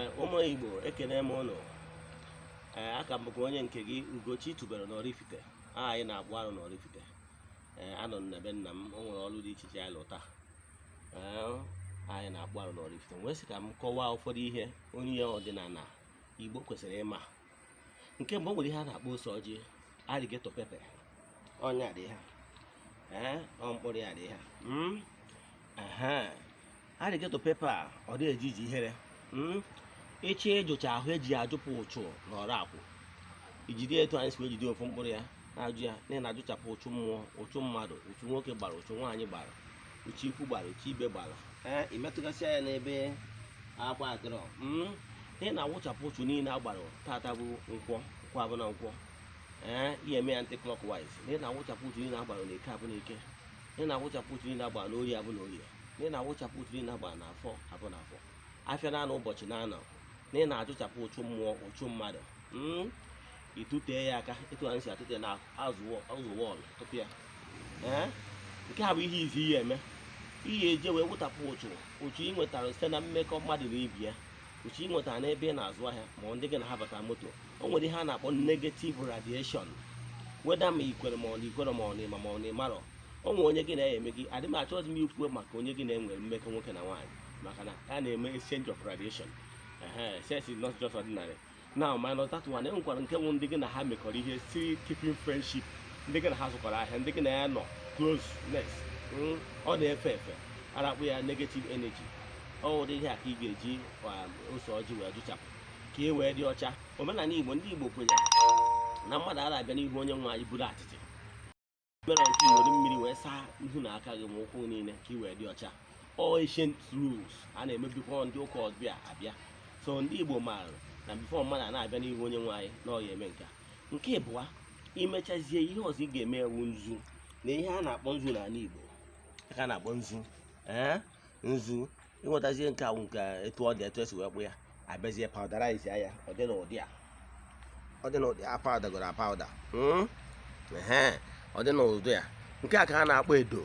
Ee, ụmụ Igbo, ekene m ụnụ. Ee, aka m bụkwa onye nke gị, Ugochi tubelu n'Oraifite. Aha anyị na-akpụ arụ n'Oraifite. Ee, anọ m na be nna m. O nwere ọrụ dị iche iche anyị lụta. Ee, anyị na-akpụ arụ n'Oraifite. Wee sị ka m kọwaa ụfọdụ ihe onye ọdịnala Igbo kwesịrị ịma. Nke mbụ, o nwere ihe a na-akpọ ose ọjị, alligator pepper. Ọnya dị ha. Ee, ọ mkpụrụ ya dị ha. Ehe, alligator pepper a, ọ dị eji iji ihere. Ịchọ ịjụcha ahụ eji ajụpụ ụchụ na ọrụ akwụ, ijide etu anyị si wee jide ofu mkpụrụ ya na-ajụ ya na ị na-ajụchapụ ụchụ mmụọ, ụchụ mmadụ, ụchụ nwoke gbara, ụchụ nwaanyị gbara, ụchụ ikwu gbara, ụchụ ibe gbara. Ee, imetụgasịa ya n'ebe akwa adịrọ. Ị na-awụchapụ ụchụ niile a gbara. Tata bụ nkwọ, nkwọ abụ na nkwọ. Ee, ihe eme ya anti clockwise na ị na-awụchapụ ụchụ niile agbara n'eke abụ n'eke, na ị na-awụchapụ ụchụ niile agbara n'orie abụ n'orie, na ị na-awụchapụ ụchụ niile agbara n'afọ abụ n'afọ, afịa na-anọ, ụbọchị na-anọ, na ị na-ajụchapụ ụchụ mmụọ, ụchụ mmadụ. Ịtụtee ya aka etu anyị si atụte na azụ wọọlụ tụpụ ya. Ee, nke a bụ ihe izi ihe eme. Ihe eje wee wụtapụ ụchụ, ụchụ ị nwetara site na mmekọ mmadụ na ibi ya, ụchụ ị nwetara n'ebe ị na-azụ ahịa, ma ọ ndị gị na ha batara moto. O nwere ihe a na-akpọ negative radiation, weda ma ikwere ma ọ na ikwere, ma ọ na ịma ma ọ na ịmarọ. O nwere onye gị na-eme gị adị m achọghịzi m ikwu maka onye gị na-enwere mmekọ nwoke na nwaanyị, maka na a na-eme exchange of radiation. Ehe, sex is not just ordinary. Now, minus that one, e nwekwara nke bụ ndị gị na ha mekọrọ ihe, still keeping friendship, ndị gị na ha zụkọrọ ahịa, ndị gị na ya nọ closeness. Ọ na-efe efe, a na-akpọ ya negative energy. Ọ ụdị ihe a ka ị ga-eji ose ọjị wee jụchapụ ka e wee dị ọcha. Omenala Igbo, ndị Igbo kwenyere na mmadụ a na-abịa n'ihu onye nwe anyị buru atịtị mere nke iwere mmiri wee saa ihu na aka gị ma ụkwụ niile ka ị wee dị ọcha. All ancient rules a na-emebikwa, ndị ụka ọbịa abịa. So ndị Igbo maara na before mmadụ a na-abịa n'ihu onye nwe anyị na ọ ya eme nke a. Nke ịbụa, imechazie ihe ọzọ ị ga-eme ewu nzu na ihe a na-akpọ nzu n'ala Igbo ka a na-akpọ nzu. Ee, nzu ịnwetazie nke a bụ nke etu ọ dị, etu esi wee kpụ ya, abịazie powderize ya. Ọ dị n'ụdị a, ọ dị n'ụdị a powdergoro apowder. Ehe, ọ dị n'ụdị a. Nke a ka a na-akpọ edo.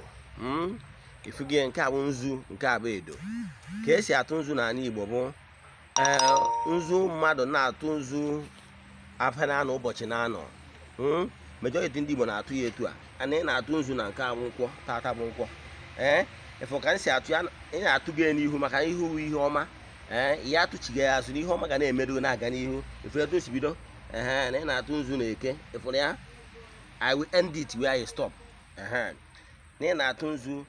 Ifugie, nke a bụ nzu, nke a bụ edo. Ka esi atụ nzu n'ala Igbo bụ, ee, nzu mmadụ na-atụ nzu afịa na-anọ, ụbọchị na-anọ. Majority ndị Igbo na-atụ ya etu a. Ana ị na-atụ nzu na nke a bụ nkwọ, tata bụ nkwọ. Ee, ịfụ ka m si atụ ya, ị na-atụ gị n'ihu maka ihu bụ ihe ọma. Ee, ya atụchighị ya azụ na ihe ọma ga na-emerụ na-aga n'ihu. Ifu etu o si bido. Ehe, na ị na-atụ nzu na eke, ịfụrụ ya. I will end it where I stop. Ehe, na ị na-atụ nzu,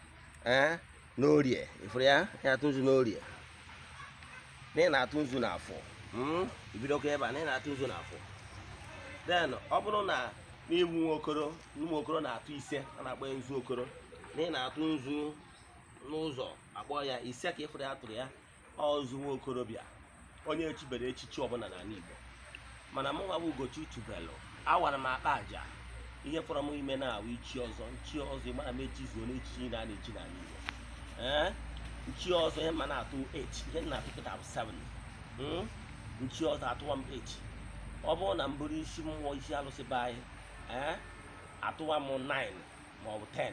ee, n'orie, ịfụrụ ya. Ị na-atụ nzu n'orie, na ị na-atụ nzu n'afọ. Ibidokwa ebe a, na ị na-atụ nzu n'afọ. Then ọ bụrụ na n'igbu nwa okoro, ụmụ okoro na-atụ ise, a na-akpọ ya nzu okoro. Na ị na-atụ nzu n'ụzọ, akpọ ya ise ka ịfụrụ ya tụrụ ya. Ọ nzu nwa okorobịa, onye echibere echichi ọbụla n'ala Igbo. Mana mụ nwa bụ Ugochi tubelu, awara m akpa aja. Ihe fọrọ m ime na-awụ ichi ọzọ, nchi ọzọ. Ịmara m echi zuo n'echichi na a na-echi n'ala Igbo. Ee, nchi ọzọ, ihe mma na-atụ 8, ihe m na-atụ kịta bụ 7. Nchi ọzọ, atụwa m 8. Ọ bụrụ na m bụrụ isi mmụọ, isi alụsị be anyị, ee, atụwa m 9 ma ọ bụ 10,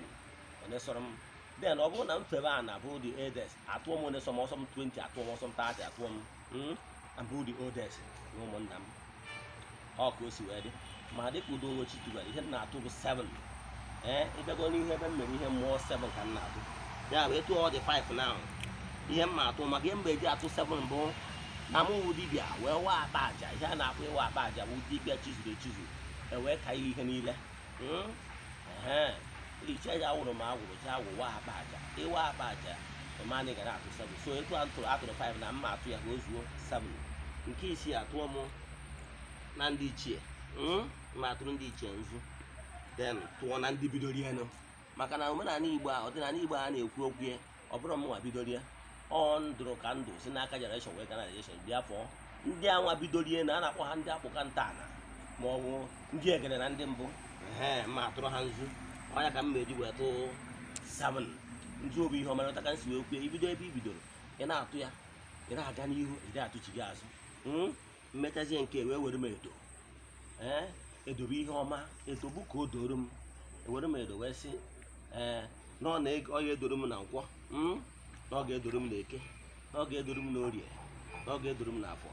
onye sọrọ m. Then ọ bụrụ na m febe a na bụ the eldest, atụọ m onye sọ m, ọsọ m 20, atụọ m ọsọ m 30, atụọ m. Abụ the oldest na ụmụnna m. Ọ ka o si wee dị. Ma dịka udo Ugochi tubelu, ihe m na-atụ bụ 7. Ee, ịbịago n'ihu ebe m mere ihe mmụọ, 7 ka m na-atụ. Ya bụ etu ọ dị 5 now. Ihe m ma atụ maka ihe mgbe eji atụ 7 bụ na mụ wụ dibịa wee waa akpa aja. Ihe a na-akpọ ịwa akpa aja bụ dibịa chizuru echizu ewee ka ihe niile. Ehe, iche ya awụrụ m agwụrụ ji agwụ waa akpa aja. Ịwa akpa aja ọmanị ga na-atụ 7. So etu a tụrụ, atụrụ 5 na mma atụ ya ka o zuo 7. Nke isii, atụọ m na ndị ichie. Mma atụrụ ndị ichie nzu, then tụọ na ndị bidoro elu, maka na omenala Igbo a, ọdịnala Igbo a na-ekwu okwu ya, ọ bụrụ mụnwa bidoro ya, ọ ndụrụ ka ndụ si n'aka generation wee gana generation. Bịa fọọ ndị anwa bidorie na a na-akpọ ha ndị akpụka ntọala ma ọ bụ ndị egede na ndị mbụ. Ehe, mma atụrụ ha nzu. Ọnya ka m ma eji wee tụ 7. Nzu bụ ihe ọmarịta ka m si wee kwue. Ibido ebe i bidoro, ị na-atụ ya, ị na-aga n'ihu, ị na-atụchi gị azụ. Mmechazie nke wee were m edo. Ee, edo bụ ihe ọma. Edo bụ ka o doro m. Ewere m edo wee sị, ee, na ọ na ọ ga-edoro m na nkwọ, na ọ ga-edoro m na eke, na ọ ga-edoro m n'orie. Na ọ ga-eduru m n'afọ,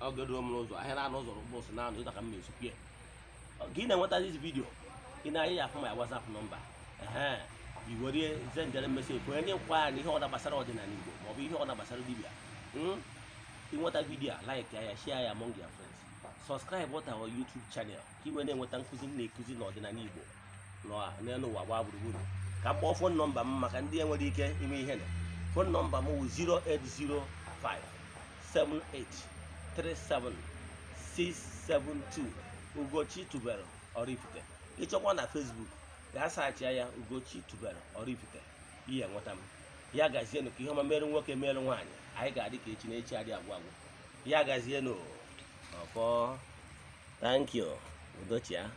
ọ ga-eduru m n'ụzọ ahịa na ụzọ ụbọchị na ụzọ ka m na-esukwu ya. Ka ị na-enweta this video, ị na-anya ya afụ my WhatsApp number. Ehe, i were sendere message onye ndị nkwa ya na ihe ọda gbasara ọdịnala Igbo maọbụ ihe ọda gbasara dibịa. Ịnweta video a, like ya, share ya among your friends, subscribe to our YouTube channel ka ị wee na-enweta nkụzi m na-ekuzi n'ọdịnala Igbo n'elu ụwa gbaa gburugburu. Ka m kpọọ phone number m maka ndị enwere ike ime ihe na phone number m wụ 0805 78 37 672, Ugochi Tubelu Oraifite. Ịchọkwa na Facebook, gaa search ya Ugochi Tubelu Oraifite, ihe enweta m. Ya gazienụ. Ka ihe ọma mere nwoke, mere nwaanyị. Anyị ga-adị ka echi na echi adị agwụ agwụ. Ya gazienụ. Ọfọ. Thank you. Udochia.